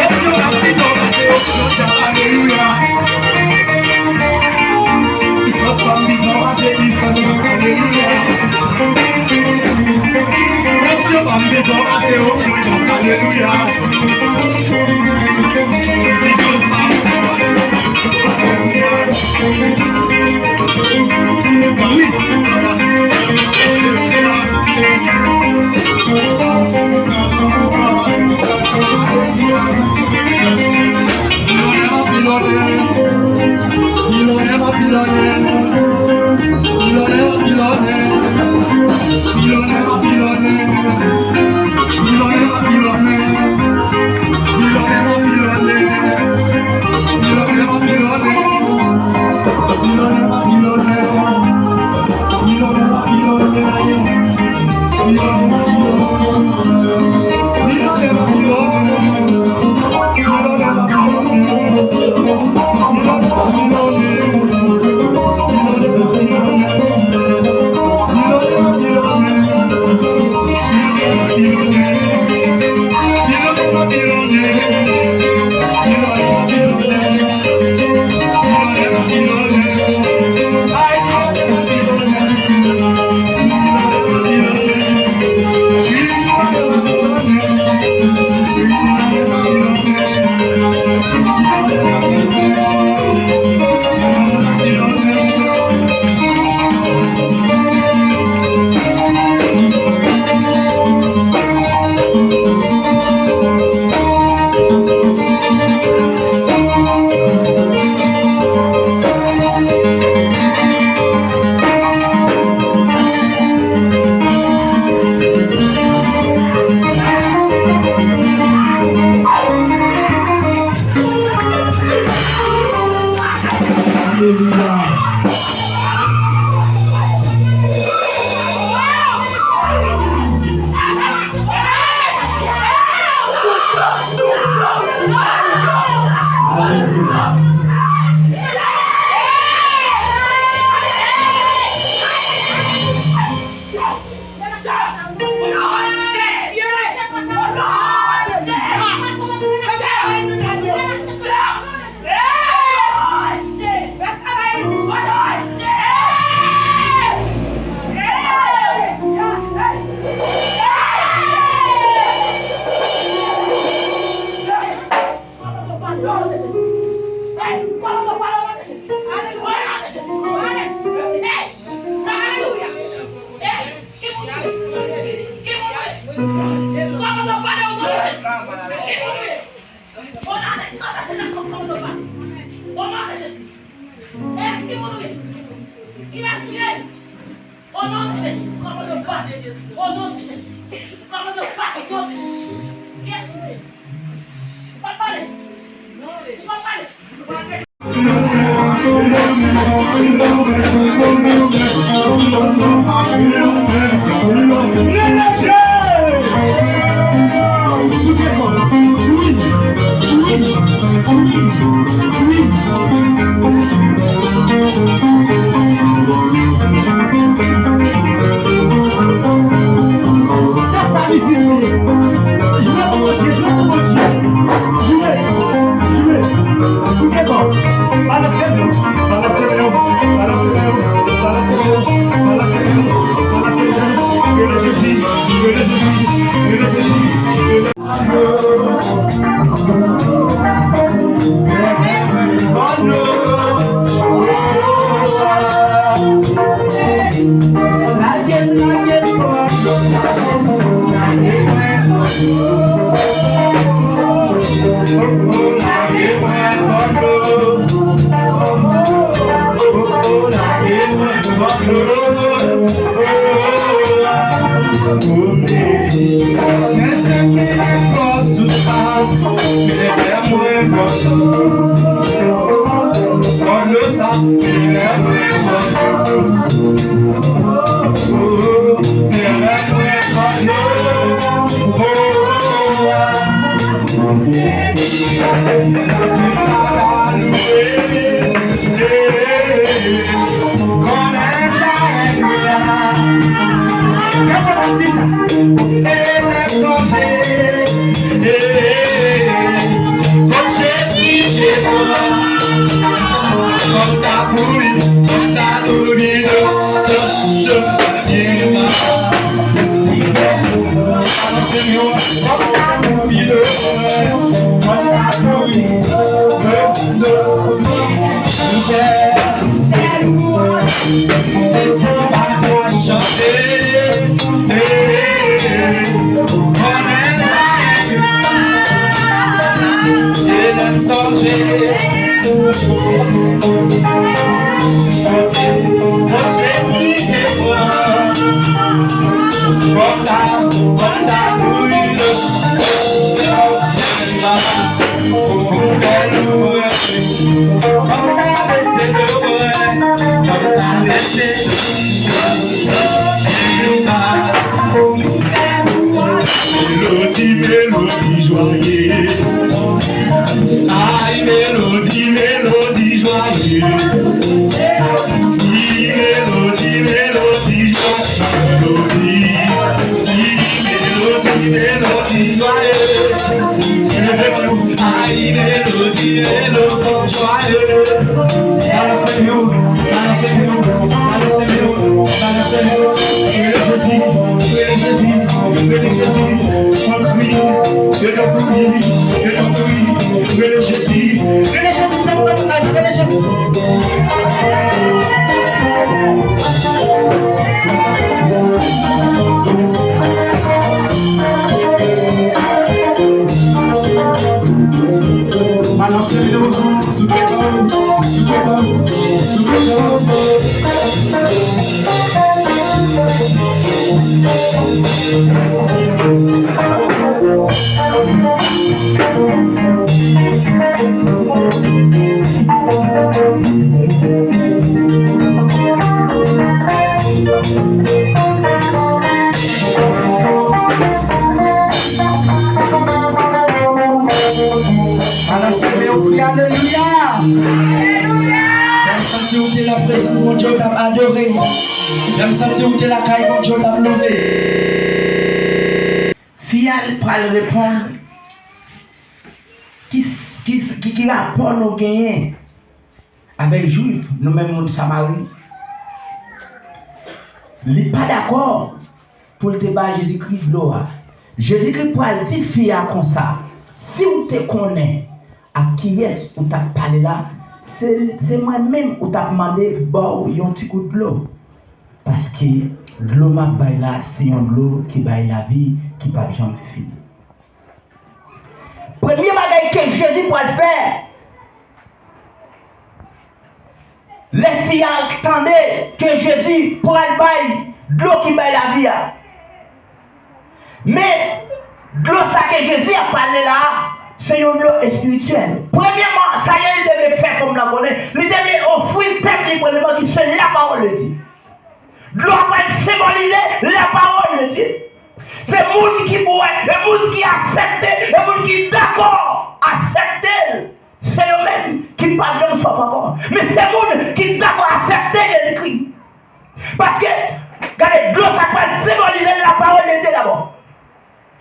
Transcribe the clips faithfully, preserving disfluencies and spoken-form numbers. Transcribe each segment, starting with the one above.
Onksyon m ap pi fò pase onksyon dyab, alelouya. Pwisans pa m pi fò pase pwisans dyab, alelouya. Onksyon pa m pi fò pase onksyon dyab, alelouya. Pwisans pa m pi fò pase onksyon dyab, alelouya. Wi. Alelouya. Au nom de Jésus, commande le pas de Jésus. Au nom de Jésus, commande le pas de Jésus. Yes, Seigneur. Ou pa pale. Ou pa pale. Jwe pou Bondye, jwe pou Bondye. Jwe, jwe. Koute bon. Balanse men w, balanse men w, balanse men w, balanse men w, balanse men w, balanse men w. Rele Jezi, rele Jezi, rele Jezi, rele Sonje, eh, kot Jezi te pran. Kòm ta kouri, kòm ta kouri, do, do, do, ye, ma. Kòm ta kouri, do, kòm ta kouri, do, do, do, ye. Fè sa pa ka chanje. Konnen la, se lè m sonje kote Jezi te pran. Kòm ta, kòm ta kouri. Pou fè louanj, fò m travèse dlo, fò m travèse. Melodi, melodi jwaye. Ay, melodi, melodi jwaye. Wi, melodi, melodi jwaye. Melodi, wi, melodi, melodi jwaye. Ay, melodi, melodi jwaye. Balanse men w, balanse men w, balanse men w, balanse men w. Rele Jezi, rele Jezi, rele Jezi. Fò l priye, yo t ap priye, yo t ap priye. Rele Jezi, rele Jezi, se mwen, rele Jezi. Balanse men w, souke kò w, souke kò w, souke kò w. Balanse men w, kriye alelouya. Lè m santi w te la prezans Bondye, w t ap adore. Lè m santi w te lakay Bondye, w t ap louve. Fi a pral reponn, ki, ki, ki, ki rapò nou genyen avèk Jwif, nou menm moun Samari? Li pa dakò pou l te ba Jezikri dlo a. Jezikri pral di fi a konsa, si w te konnen ak kiyès ou t ap pale la, se, se mwen menm ou t ap mande ba w yon ti gout dlo. Paske dlo m ap bay la, se yon dlo ki bay lavi, ki p ap janm fini. Premye bagay ke Jezi pral fè, lè fi a tande ke Jezi pral bay dlo ki bay lavi a. Men, dlo sa ke Jezi ap pale la a, se yon dlo espirityèl. Premyèman, sa Jezi te vle fè fanm nan konnen, li te vle ofri tèt li premyèman, ki se lapawòl de Dye. Dlo a pral senbolize lapawòl de Dye. Se moun ki bwè, e moun ki aksepte, e moun ki dakò aksepte l, se yo menm ki p ap janm swaf ankò. Men se moun ki dakò aksepte Jezikri. Paske, gade, dlo sa pral senbolize lapawòl de Dye dabò.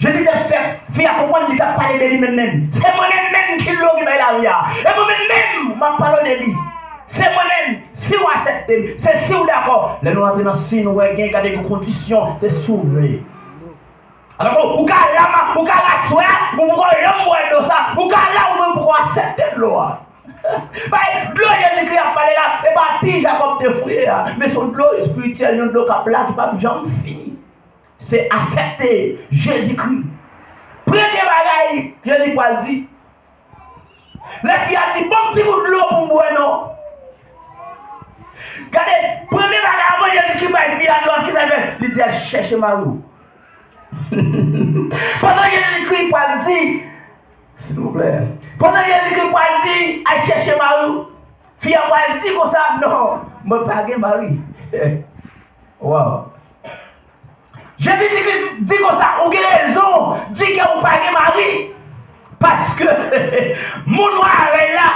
Jezi te fè fi a konprann li t ap pale de li menm menm. Se mwen menm menm ki dlo ki bay lavi a. E mwen menm menm, m ap pale de li. Se mwen menm, si w aksepte m, se si w dakò. Lè nou antre nan siy, nou wè gen, gade gen kondisyon, se si w vle. Alò, ou ka la, ou ka la aswè a, ou poko janm bwè dlo sa, ou ka la, ou menm poko aksepte dlo a. Bay dlo Jezikri ap pale la, e pa pi Jakòb te fouye a, men se yon dlo espirityèl, yon dlo k ap la, ki p ap janm fini. Se aksepte Jezikri. Premye bagay Jezi pral di, lè fi a di, ban m ti gout dlo pou m bwè non. Gade, premye bagay, anvan Jezikri bay fi a dlo a, kisa l fè? Li di, al chèche mari w. Pandan Jezikri pral di, silvouplè, pandan Jezikri pral di, al chèche mari w, fi a pral di konsa, non, mwen pa gen mari. Waw. Jezi di, di konsa, ou gen rezon di ke ou pa gen mari. Paske moun ou avè l la,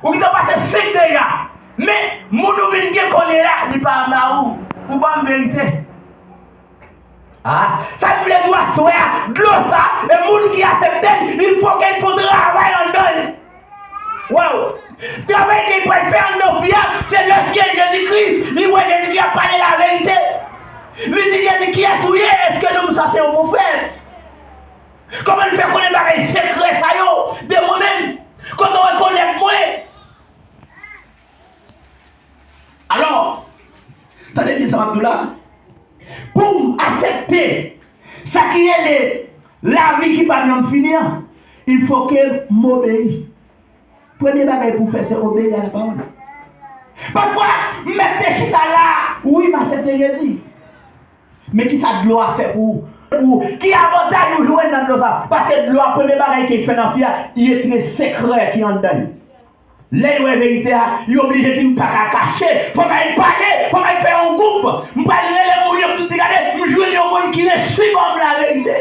ou gentan pase senk deja. Men, moun ou vin gen kounye a la, li pa mari w. Ou ban m verite. Ah, sa m vle di w aswè a, dlo sa, e moun ki aksepte l, il faut que l fè yon travay anndan l. Waw! Travay ke l pral fè anndan fi a, se lèske Jezikri, li wè Jezikri ap pale laverite. Li di Jezi, "Kiyès ou ye? Èske nonm sa se yon pwofèt?" Kòman l fè konnen bagay sekrè sa yo de mwen menm? Kote w rekonèt mwen? Alò, tande byen sa m ap di w la. Pou m aksepte sa ki rele lavi ki pa janm fini an, il faut que m obeyi. Premye bagay pou w fè, se obeyi a la pawòl. Pafwa, m mèt te chita la, wi, m aksepte Jezi. Men kisa dlo a fè pou ou? Pou ou? Ki avantaj ou jwenn nan dlo sa? Paske dlo a, premye bagay ke l fè nan fi a, li retire sekrè ki anndan li. Lè l wè verite a, li oblije di, "M pa ka kache, fò m al pale, fò m al fè yon gwoup. M pral rele moun yo pou m di, 'Gade, m jwenn yon moun ki resi ban m laverite.'"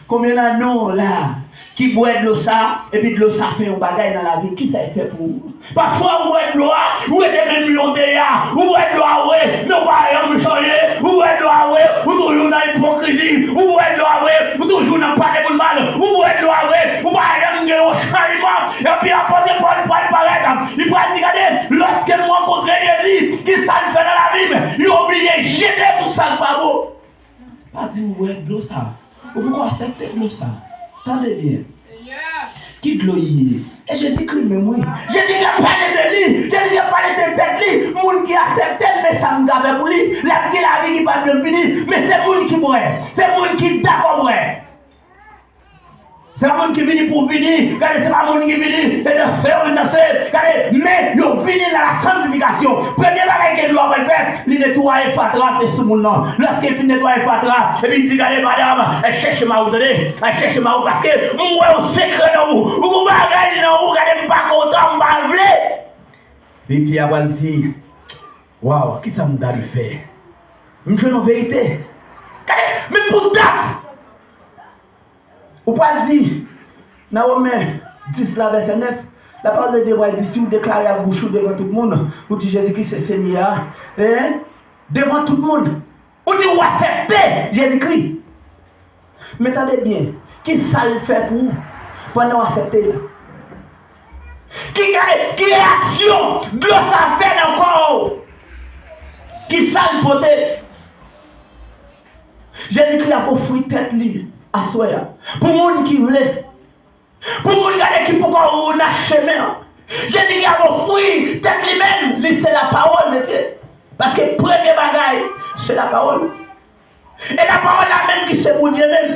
Konbyen nan nou la ki bwè dlo sa, epi dlo sa fè yon bagay nan lavi, kisa l fè pou ou? Pafwa ou bwè dlo a, ou rete menm jan w te ye a, ou bwè dlo a vre, men ou pa janm chanje, ou bwè dlo a vre, ou toujou nan ipokrizi, ou bwè dlo a vre, ou toujou nan pale moun mal, ou bwè dlo a vre, ou pa janm gen yon chanjman, epi apot Pòl pral parèt, li pral di, "Gade, lòske m rankontre Jezi, kisa l fè nan lavi m?" Li oblije jete tout sa k pa bon. Pa di m ou bwè dlo sa. Ou poko aksepte dlo sa. Tande byen. Ki dlo li ye? E Jezikri menm wi. Jezikri ap pale de li. Jezikri ap pale de tèt li. Moun ki aksepte l, men sa m ka fè pou li. L ap gen lavi ki p ap janm fini. Men se moun ki bwè. Se moun ki dakò bwè. Se pa moun ki vini pou vini. Gade, se pa moun ki vini e danse yo vin danse. Gade, men yo vini nan la sanktifikasyon. Premye bagay ke dlo a pral fè, li netwaye fatra ki sou moun nan. Lòske l fin netwaye fatra, epi l di, "Gade, madanm, al chèche mari w, tande, al chèche mari w, paske m wè yon sekrè nan ou, ou gon bagay nan ou, gade, m pa kontan, m pa vle." Epi fi a pral di, "Waw, kisa m ta dwe fè? M jwenn yon verite." Gade, men pou dat! Ou pral di, nan Women dis la, vèsè nèf, lapawòl de Dye pral di, si w deklare ak bouch ou devan tout moun, ou di Jezikri se Senyè a, en, devan tout moun, ou di ou aksepte Jezikri. Men tande byen, ki sa l fè pou ou pandan w aksepte l? Ki, ki, ki reyaksyon dlo sa fè nan kò w? Ki sa l pote? Jezikri ap ofri tèt li aswè a pou moun ki vle. Pou moun gade ki poko nan chemen an. Jezikri ap ofri tèt li menm, li se lapawòl de Dye. Paske premye bagay, se lapawòl. E lapawòl la menm ki se Bondye menm.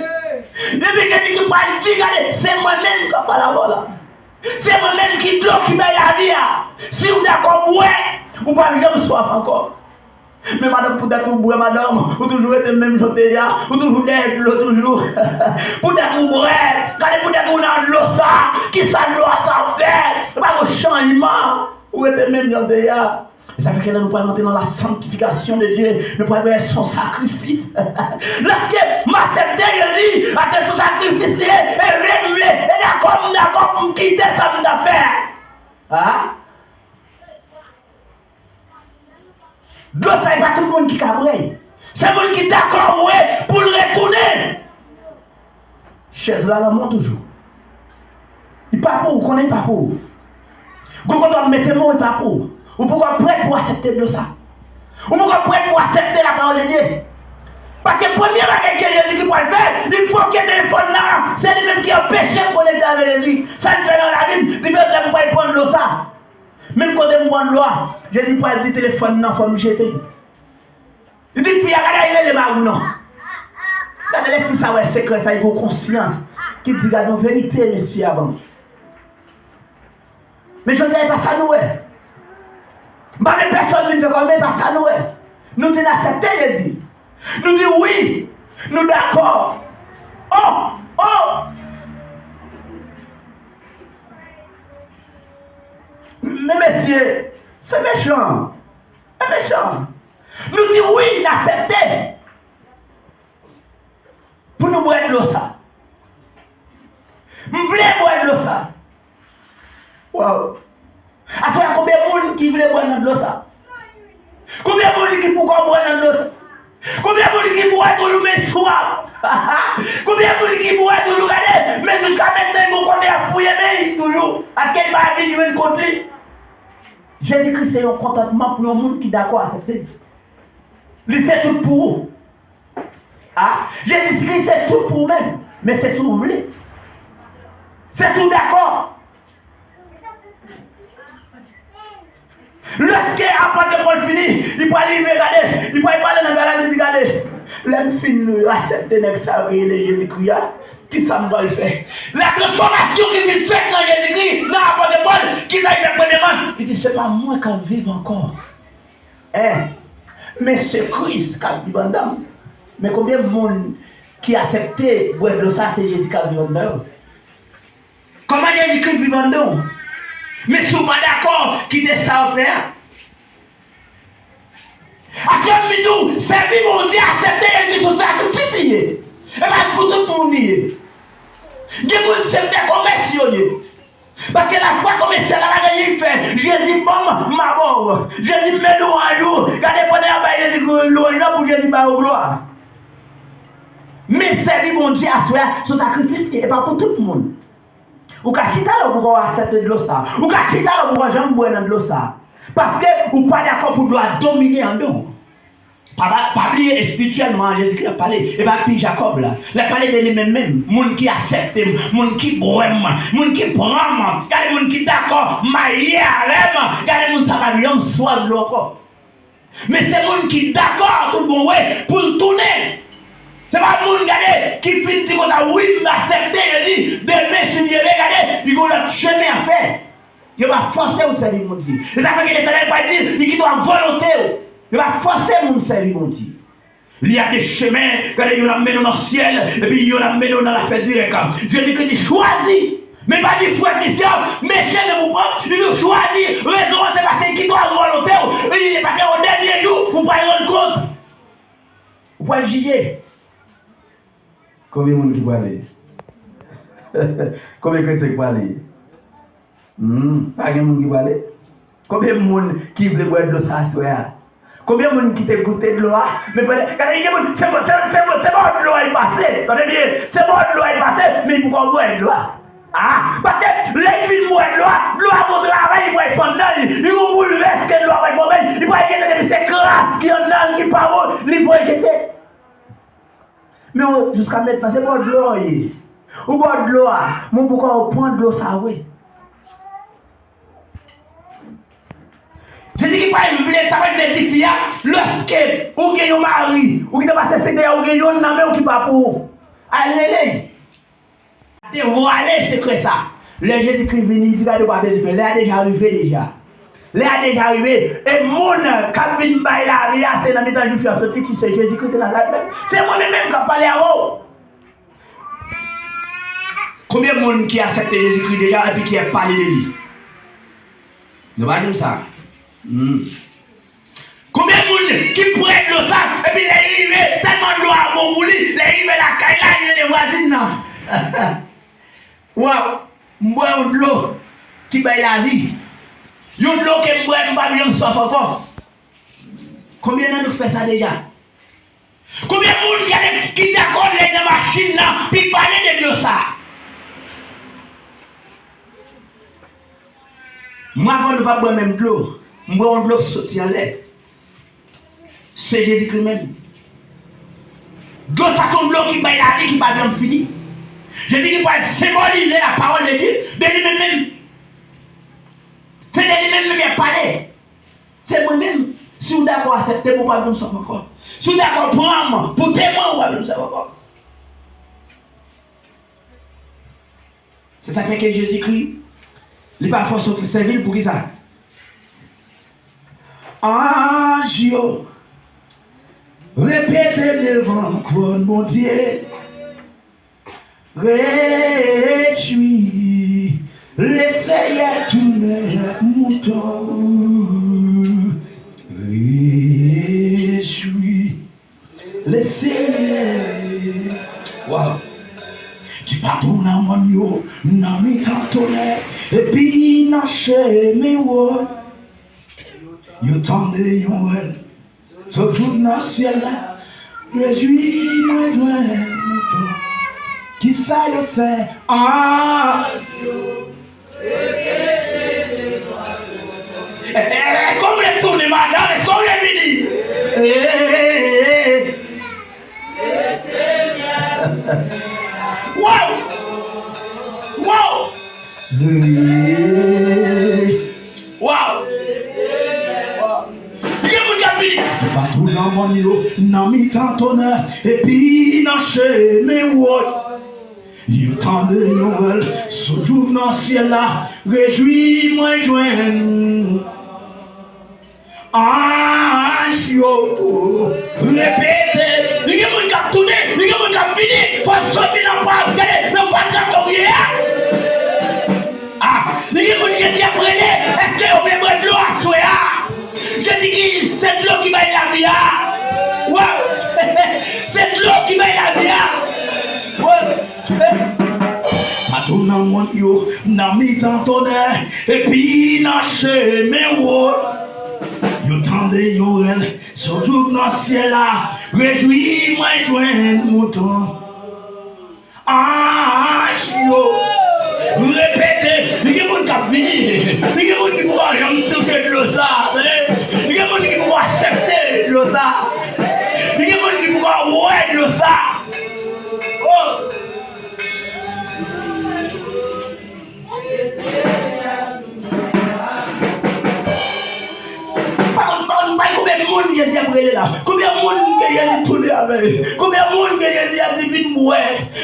Epi Jezikri pral di, gade, se mwen menm k ap pale avè w la. Se mwen menm ki dlo ki bay lavi a. Si w dakò bwè, ou p ap janm swaf ankò. Men madanm, poutèt ou bwè, madanm, ou toujou rete menm jan w te ye a, ou toujou dèyè dlo toujou. Poutèt ou bwè, gade poutèt ou nan dlo sa, kisa dlo a sa fè? E pa gen chanjman, ou rete menm jan w te ye a. E sa fè ke lè nou pral rantre nan la sanctification de Dieu, nou pral wè se yon sakrifis. Lèske m aksepte Jezi, atè se yon sakrifis li ye, e vle m vle, e dakò m dakò pou m kite sa m t ap fè a. A? Dlo sa, e pa tout moun ki ka bwè l. Se moun ki dakò, wi, pou l retounen. Chèz la nan men w toujou. Li pa pou ou, konnen li pa pou ou. Gon kote w ap mete men w, li pa pou ou. Ou poko prèt pou w aksepte dlo sa. Ou poko prèt pou w aksepte lapawòl de Dye. Paske premye bagay ke Jezikri pral fè, li foke telefòn nan, se li menm ki anpeche m konekte avèk Jezi. Sa l fè nan lavi m, diferans lè m pral pran dlo sa. Menm kote m pran dlo a, Jezi pral di telefòn nan fò m jete. Li di fi a, gade, al rele mari w non. Gade lè fi sa wè sekrè sa, li gen yon konsyans ki di, gade yon verite mesye a ban m. Men jodi a, e pa sa nou wè. M pa vle pèsonn vin fè kòmantè, e pa sa nou wè. Nou di n aksepte Jezi. Nou di wi, nou dakò. Oh, oh! Men mesye, se mechan. Se mechan. Nou di wi, n aksepte pou nou bwè dlo sa. M vle bwè dlo sa. Waw. Aswè a, konbyen moun ki vle bwè nan dlo sa? Konbyen moun ki poko bwè nan dlo sa? Konbyen moun ki bwè toujou men swaf? Konbyen moun ki bwè toujou gade, men jiska mentnan l gon kote y ap fouye men l toujou? Atke l pa vin jwenn kont li? Jezikri se yon kontantman pou yon moun ki dakò aksepte l. Li se tout pou ou. A, Jezikri se tout pou ou menm, men se si w vle. Se si w dakò. Lèske apot Pòl fini, li pral rive gade, li pral pale nan Galati, li di, gade, lè m fin aksepte nèg sa yo ki rele Jezikri a, kisa m pral fè? La transfòmasyon ki vin fèt nan Jezikri, nan apot Pòl, kisa l fè premyèman? Li di, se pa mwen k ap viv ankò. Èh, men se Kris k ap viv anndan m. Men konbyen moun ki aksepte bwè dlo sa, se Jezi k ap viv anndan yo? Kòman Jezikri viv anndan w? Men si w pa dakò, kite sa w ap fè a. Aksyon m di w, sèvi Bondye, aksepte Jezi se yon sakrifis li ye. E pa pou tout moun li ye. Gen moun se de komès yo ye. Paske lafwa komèsyal la pa gen anyen l fè. Jezi ban m, m a ba w. Jezi m men lwanj ou. Gade pandan y ap bay Jezi lwanj lan pou Jezi ba yo glwa. Men sèvi Bondye aswè a, se yon sakrifis li ye, e pa pou tout moun. Ou ka chita la, ou poko aksepte dlo sa. Ou ka chita la, ou poko janm bwè nan dlo sa. Paske ou pa dakò pou dlo a domine anndan w. Pa, pa, pa bliye, espirityèlman, Jezikri ap pale. E pa pi Jakòb la. L ap pale de li menm menm. Moun ki aksepte m, moun ki bwè m, moun ki pran m. Gade moun ki dakò marye avè m. Gade moun sa pa janm swaf dlo ankò. Men se moun ki dakò tout bon vre pou l tounen. Se pa moun, gade, ki fin di konsa, wi, m aksepte Jezi, demen, si Dye vle, gade, li gon lòt chemen a fè. Yo pa fòse w sèvi Bondye. E sa fè ke Letènèl pral di, li kite w ak volonte w. Yo pa fòse moun sèvi Bondye. Li a de chemen, gade, youn ap mennen w nan syèl, epi youn ap mennen w nan lafè dirèk. Jezikri di, chwazi. Men li pa di frè Christian, men chemen pou pran, li di w chwazi. Rezon an se paske li kite w ak volonte w, li di, paske o dènye jou, ou pral rann kont. Ou pral jije. Konbyen moun ki prale? Konbyen kretyen ki prale? Hmm, pa gen moun ki prale? Konbyen moun ki vle bwè dlo sa aswè a? Konbyen moun ki te goute dlo a? Men pandan, gade, gen moun, se bò, se, se, se bò dlo a y pase. Tande byen, se bò dlo a y pase, men li poko bwè dlo a. Ah, paske lè l fin bwè dlo a, dlo a gon travay li pral fè anndan li. Li gon boulvès ke dlo a pral fè, men li pral gentan depi se kras ki anndan l ki pa bon, li voye jete. Men w, jiska mentnan, se bò dlo a w ye. Ou bò dlo a, men w poko pran dlo sa vre. Jezi ki pral vle, ta pral vle di fi a, lòske ou gen yon mari, ou gentan pase sèt an, ou gen yonn nan men w ki pa pou ou. Al rele l. Devwale sekrè sa. Lè Jezikri vini, li di, gade, ou pa bezwen pè. Lè a deja rive deja. Lè a deja rive. E moun k ap vin bay lavi a, se nan mitan Jwif yo ap soti, ki se Jezikri de Nazarèt menm. Se mwen menm menm k ap pale avè w. Konbyen moun ki aksepte Jezikri deja epi ki ap pale de li? Nou pa di m sa. Hmm. Konbyen moun ki bwè dlo sa, epi lè li rive, tèlman dlo a bon pou li, lè li rive lakay la, li rele vwazin nan? Waw, m bwè yon dlo ki bay lavi. Yon dlo ke m bwè, m p ap janm swaf ankò. Konbyen nan nou k fè sa deja? Konbyen moun gade ki dakò lè nan machin nan, pi pale de dlo sa? Mwen avè w nou pa bwè menm dlo. M bwè yon dlo k soti anlè. Se Jezikri menm. Dlo sa se yon dlo ki bay lavi, ki pa janm fini. Jezikri pral senbolize la parole de Dieu, de li menm menm. Se de li menm menm y ap pale. Se mwen menm. Si w dakò aksepte m, ou p ap janm swaf ankò. Si w dakò pran m pou temwen, ou p ap janm swaf ankò. Se sa k fè ke Jezikri, li pa fòse w sèvi l. Poukisa? Anj yo repete devan twòn Bondye. Rejwi, le Seyè tounen mouton. Rejwi, le Seyè. Waw. Di patwon nan mòn yo, nan mitan tonè, epi nan chemen wo. Yo tande yon rèl sot tout nan syèl la. Rejwi mwen jwenn mouton. Kisa yo fè? Ah! Eh, eh, èske w vle tounen, madanm? Èske w vle vini? Eh, eh, eh, eh. Wow! Wow! Wow! Gen moun k ap vini. Patou nan mòn yo, nan mitan tonè, epi nan chemen wòt. Yo tande yon rèl sou jouk nan syèl la, rejwi mwen jwenn anj yo repete. Li gen moun k ap tounen, li gen moun k ap vini. Fò w soti nan pa, gade, nan fatra ke w ye a. Ah, li gen moun Jezi ap rele, èske yo vle bwè dlo aswè a? Jezi ki se dlo ki bay lavi a. Waw! Se dlo ki bay lavi a. Waw! Patou nan mòn yo, nan mitan tonè, epi nan chemen wòt. Yo tande yon rèl sou jouk nan syèl la, rejwi mwen jwenn mouton. Anj yo repete, li gen moun k ap vini, li gen moun ki poko janm touche dlo sa, tande, li gen moun ki poko aksepte dlo sa, li gen moun ki poko wè dlo sa. Oh! Pa konn, pa konn, pa konn konbyen moun Jezi ap rele la. Konbyen moun ke Jezi tounen avè l. Konbyen moun ke Jezi ap di, "Vin bwè.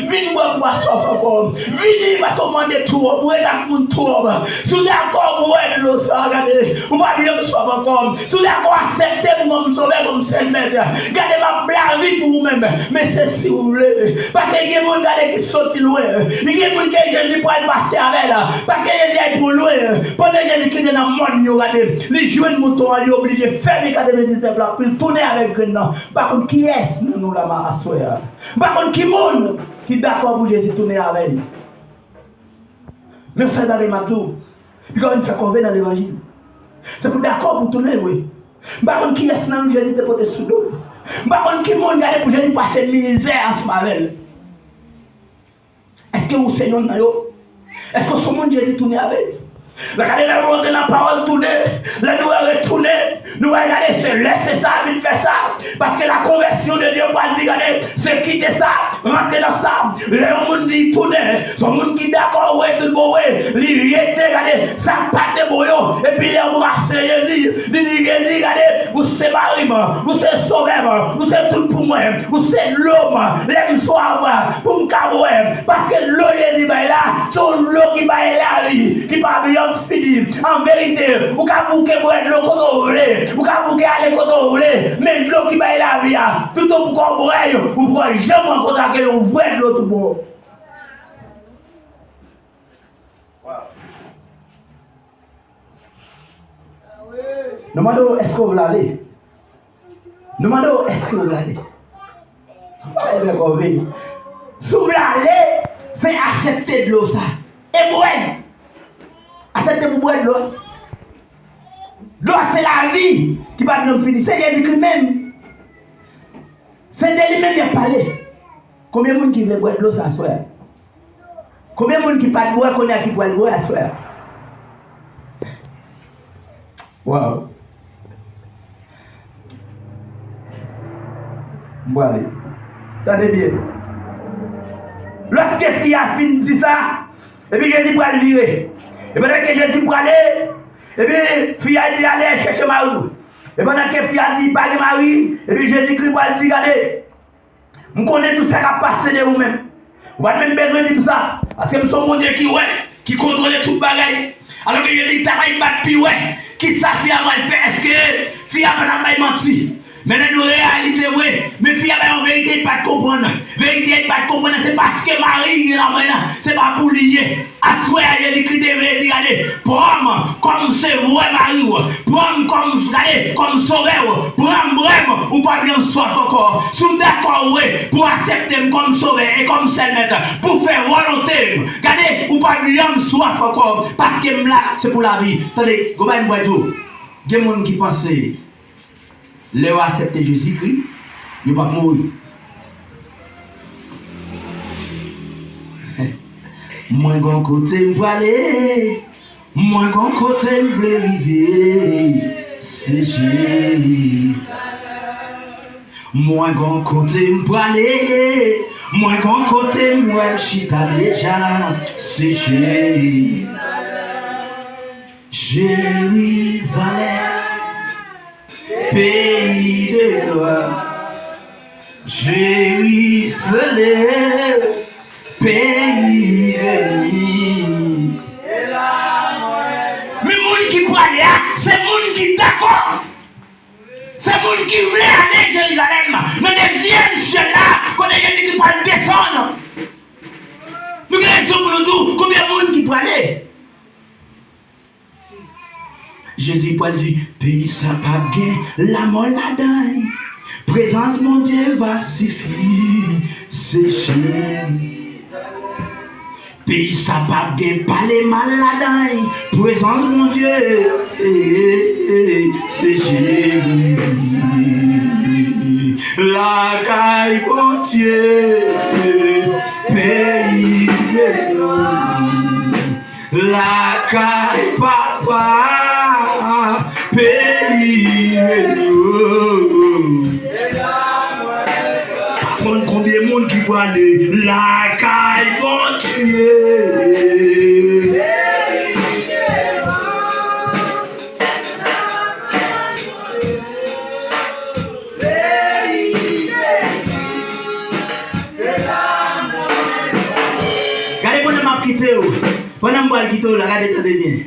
Vin bwè pou w pa swaf ankò. Vini paske w mande twòp. Ou ret ak moun twòp. Si w dakò bwè dlo sa, gade, ou p ap janm swaf ankò. Si w dakò aksepte m kòm sovè, kòm sèl mèt, gade, m ap blayi pou ou menm." Men se si w vle. Paske gen moun, gade, ki soti lwen. Gen moun ke Jezi pral pase avè l. Paske Jezi al pou lwen. Pandan Jezi kite nan mòn yo, gade, li jwenn mouton an, li oblije fèmen katrevendiznèf la, pou l tounen avèk grenn nan. M pa konn kiyès nan nou la aswè a. M pa konn ki moun ki dakò pou Jezi tounen avè l. Men yon sèl bagay m ap di w, piga w vin fè kòve nan levanjil. Se pou w dakò pou w tounen vre. M pa konn kiyès nan nou Jezi te pote sou do l. M pa konn ki moun gade pou Jezi pase mizè ansanm avè l. Èske ou se yonn nan yo? Èske w se yon moun Jezi tounen avè l? Lè gade lè nou rantre nan pawòl tounen, lè nou wè retounen, nou wè gade se lè se sa, vin fè sa. Paske la konvèsyon de Dye pral di gade, se kite sa, rantre nan sa. Lè yon moun di tounen, se yon moun ki dakò wè tout bon wè, li rete gade, sa k pa te bon yo. Epi lè w brase Jezi, li di Jezi gade, ou se mari m, ou se sovè m, ou se tout pou mwen, ou se dlo m, lè m swaf, pou m ka bwè, paske dlo Jezi bay la, se yon dlo ki bay lavi, ki p ap janm fini. An verite, ou ka bouke bwè dlo kote w vle, ou ka bouke ale kote w vle, men dlo ki bay lavi a, toutan ou poko bwè l, ou poko janm rankontre ak yon vrè dlo toutbon. Nou mande w, èske w vle ale? Nou mande w, èske w vle ale? Bagay bèk, ou vle. Si w vle ale, se aksepte dlo sa. E bwè l. Aksepte pou bwè dlo a. Dlo a se lavi ki p ap janm fini. Se Jezikri menm. Se de li menm y ap pale. Konbyen moun ki vle bwè dlo sa aswè a? Konbyen moun ki pa t bwè kounye a ki pral bwè aswè a? Waw. M prale. Tande byen. Lòske fi a fin di sa, epi Jezi pral vire. E pandan ke Jezi prale, epi fi a di, "Ale chèche mari w." E pandan ke fi a di, "Pa gen mari," epi Jezikri pral di, "Gade, m konnen tout sa k ap pase de ou menm. Ou pa t menm bezwen di m sa, paske m se yon Bondye ki wè, ki kontwole tout bagay." Alòske Jezi ta bay bat pi wè, kisa fi a pral fè? Èske fi a pa t ap bay manti? Men lè nou reyalite vre, men fi a bay yon verite li pa t konprann. Verite li pa t konprann, se paske mari li nan men nan, se pa pou li ye. Aswè a, Jezikri te vle di, gade, pran m kòm se vrè mari w, pran m kòm, gade, kòm sovè w, pran m, pran m, ou p ap janm swaf ankò. Si w dakò, wi, pou w aksepte m kòm sovè e kòm sèl mèt, pou w fè volonte m, gade, ou p ap janm swaf ankò, paske m la, se pou lavi. Tande, gon bagay m pral di w. Gen moun ki panse, lè yo aksepte Jezikri, Yo p ap mouri. Mwen gon kote m prale, mwen gon kote m vle rive, se Jezi. Mwen gon kote m prale, mwen gon kote m wè m chita deja, se Jezi. Jerizalèm, peyi de glwa. Jerizalèm, peyi beni. Men moun ki prale a, se moun ki dakò. Se moun ki vle ale Jerizalèm, nan dezyèm syèl la, kote Jezikri pral desann. Nou gen rezon pou nou di w konbyen moun ki prale. Jezi pral di, peyi sa p ap gen lanmò ladan l. Prezans Bondye va sifi, se Jezi. Peyi sa p ap gen pale mal ladan l. Prezans Bondye, eh, eh, eh, se Jezi. Lakay Bondye, peyi beni. Lakay Papa, peyi beni. Pa konn konbyen moun ki prale lakay Bondye. Gade, pandan m ap kite w, pandan m pral kite w la, gade, tande byen.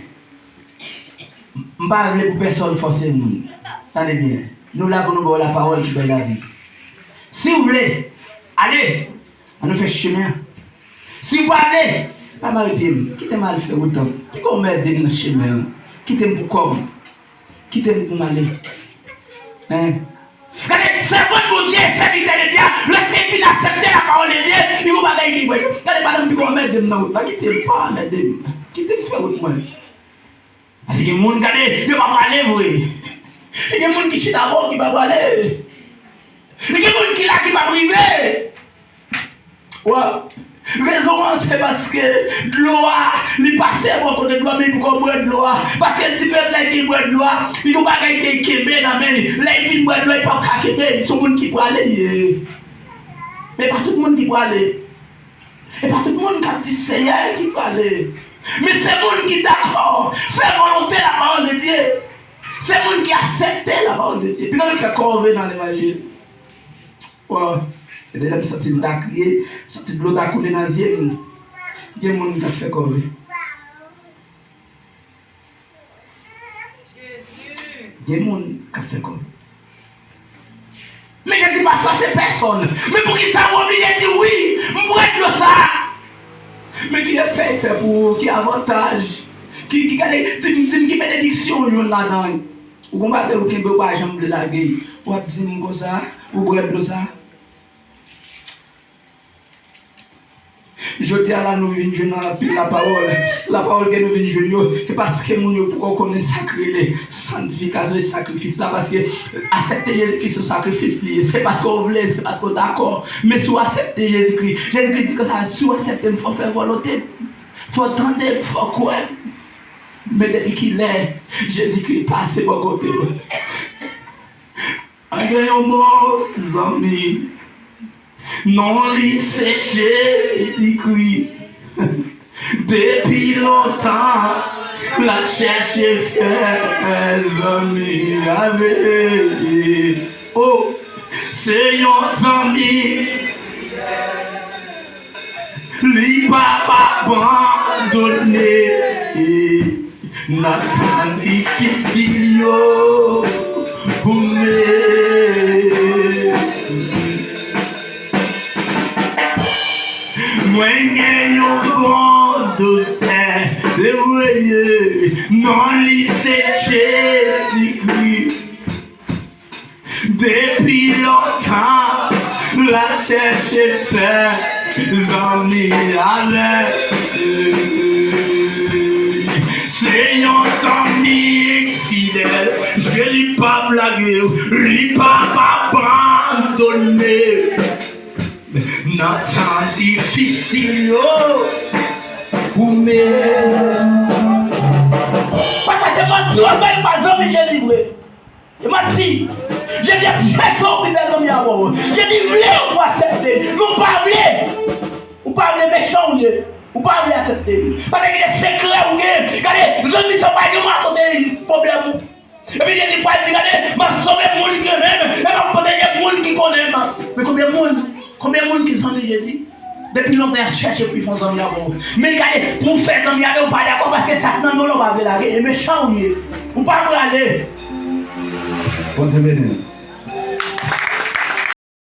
M pa vle pou pèsonn fòse moun. Tande byen. Nou la pou nou ba w lapawòl ki bay lavi. Si w vle, ale, ann nou fè chemen an. Si w pa vle, pa mare pye m. Kite m al fè wout lan. Piga w mède m nan chemen an. Kite m pou kò m. Kite m pou m ale. Hein? Gade, sèvant Bondye, sèvitè de Dye a, lèske l fin aksepte lapawòl de Dye, li gon bagay ki vre. Gade, madanm, piga w mède m nan wout la. Kite m, pa mède m. Kite m fè wout mwen. Paske gen moun, gade, yo pa prale vre. Gen moun ki chita bò ki pa prale. Gen moun ki la ki p ap rive. Wè. Rezon an, se paske dlo a, li pase bò kote dlo a, men li poko bwè dlo a. Paske diferans la, li bwè dlo a, li gon bagay ke li kenbe nan men li. Lè li fin bwè dlo a, li p ap ka kenbe. Se yon moun ki prale li ye. Men pa tout moun ki prale. E pa tout moun k ap di Seyè ki prale. Men se moun ki dakò fè volonte lapawòl de Dye. Se moun ki aksepte lapawòl de Dye. Piga nou fè kòve nan levanjil. Wè, e de lè m santi m ta kriye, m santi dlo ta koule nan zye m. Gen moun k ap fè kòve. Gen moun k ap fè kòve. Men Jezi pa fòse pèsonn. Men poukisa w oblije di wi, m bwè dlo sa a? Men ki efè l fè pou ou, ki avantaj, ki, ki gade, di m, di m ki benediksyon w jwenn ladan l. Ou gon bagay ou kenbe, ou pa janm vle lage l. W ap di m konsa, ou bwè dlo sa a? Jodi a la, nou vin jwenn anpil lapawòl. Lapawòl ke nou vin jwenn yo, se paske moun yo poko konnen sa k rele santifikasyon e sakrifis la, paske aksepte Jezikri se sakrifis li ye. Se paske w vle, se paske w dakò. Men si w aksepte Jezikri, Jezikri di konsa, si w aksepte m, fò w fè volonte m, fò w tande m, fò w kwè m. Men depi kilè Jezikri pase bò kote w? An gen yon bon zanmi, non li se Jezikri. Depi lontan, l ap chèche fè zanmi avèk. O, se yon zanmi. Li p ap abandone nan tan difisil yo pou mwen. Mwen gen yon bon doktè, se vre, non li se Jezikri. Depi lontan, l ap chèche fè zanmi avèk. Se yon zanmi fidèl, Jezi p ap lage w, li p ap abandone. Donnen nan tan difisil yo. Koumen. Papa, se manti w ap bay, pa zanmi Jezi vre. Se manti. Jezi ap chèche w pou fè zanmi avè w. Jezi vle w pou aksepte l, men w pa vle. Ou pa vle, mechan w ye. Ou pa vle aksepte l. Paske gen de sekrè ou gen. Gade, zanmi sa w pa gen mwa kote pwoblèm ou. Epi Jezi pral di, gade, m ap sove moun ki renmen m, e m ap pwoteje moun ki konnen m. Men konbyen moun, konbyen moun ki zanmi Jezi? Depi lontan y ap chèche pou y fè yon zanmi avè w. Men gade, pou w fè zanmi avè w, ou pa dakò paske sa k nan men w la ou pa vle lage. E mechan ou ye. Ou pa prale. Bondye beni w.